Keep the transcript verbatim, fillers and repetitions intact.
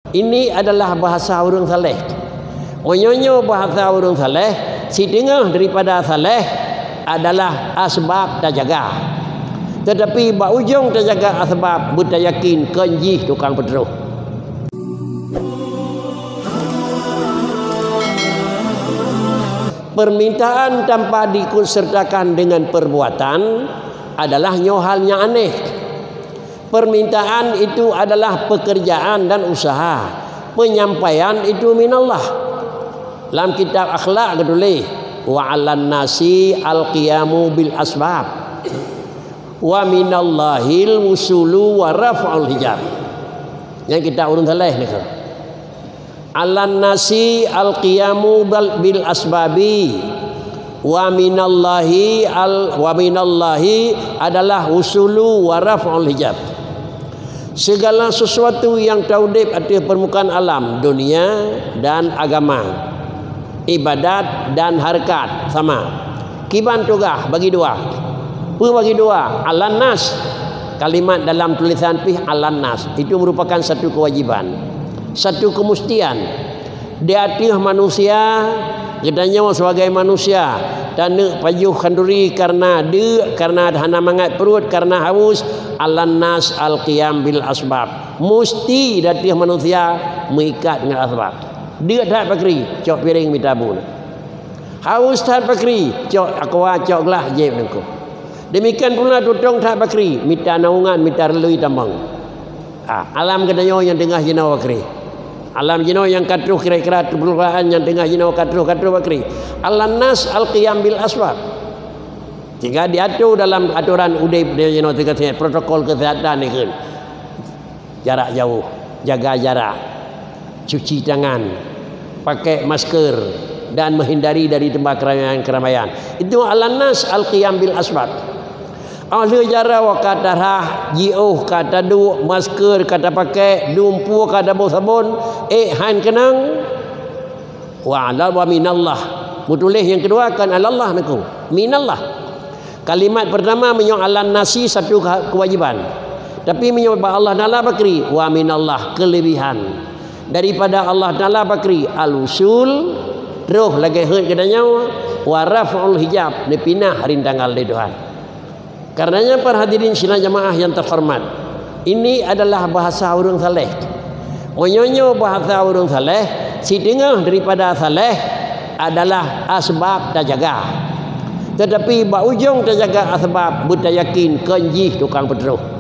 Ini adalah bahasa ureuëng saleh. Meunyoe nyoe bahasa ureuëng saleh, siteungoh daripada saleh adalah asbab tajaga. Tetapi bak ujong tajaga asbab, beutayakin kon jih tukang peutroh. Permintaan tanpa diikut sertakan dengan perbuatan adalah nyoe hal nyang aneh. Permintaan itu adalah pekerjaan dan usaha. Penyampaian itu minallah. Lam kitab akhlak geutuléh, "Wa 'alan nasi al-qiyamu bil asbab. Wa minallahil wusulu wa raf'ul hijab." Nyang kitab ureuëng saleh nyoe. "'Alan nasi al-qiyamu bal-, bil asbabi. Wa minallahi al-, wa minallahi adalah usulu wa raf'ul hijab." Segala sesuatu yang taudeb ateueh permukaan alam, dunia dan agama, ibadat dan hareukat, sama. Kiban tugaih bagi dua. Peue bagi dua? 'Alan nas. Kalimat dalam tulisan pih 'alan nas. Itu merupakan satu kewajiban, satu kemustian. Di ateueh manusia, geutanyoe sebagai manusia, taneuk pajoh khanduri karena deuk, karena hana mangat pruet, karena haus, 'alan nas al-qiyam bil asbab. Musti di ateueh manusia meuikat ngon asbab. Deuk that pakri, cok piréng mita bu. Haus that pakri, cok aqua, cok glah, jieb nangku. Demikian pula tutong that pakri, mita naungan, mita reului tamong. Ah, alam geutanyoe nyang teungoh jinoe pakri. Alam jinoe nyang ka troh kira-kira peurmulaan nyang teungoh jinoe ka troh, ka troh pakri. 'Alan nas al-qiyam bil asbab. Sehingga diatur dalam aturan udeb di jinoe, protokol kesehatan ikheun. Jarak jauh, jaga jarak, cuci tangan, pakai masker, dan menghindari dari tempat keramaian-keramaian. Itu 'alan nas al-qiyam bil asbab. Óh lheueh jaroe ka tarhah, jiôh ka taduek, masker ka tapakai, dumpeue ka taboh sabon, ék han keunong, wa 'ala wa minallah. Meutuléh nyang keudua kon 'alallah nangku, minallah. Kalimat pertama meunyoe 'alan nasi satu ke-, kewajiban. Tapi meunyoe bak Allah Taala pakri, wa minallah, kelebihan. Daripada Allah Taala pakri, al-usul, troh lagée heuet geutanyoe, wa raf'ul hijab, neupinah rintangan lé Tuhan. Karenanya para hadirin sidang jamaah yang terhormat, ini adalah bahasa ureuëng saleh. Meunyoe nyoe bahasa ureuëng saleh, siteungoh daripada saleh adalah asbab tajaga. Tetapi bak ujong tajaga asbab, beutayakin kon jih tukang peutroh.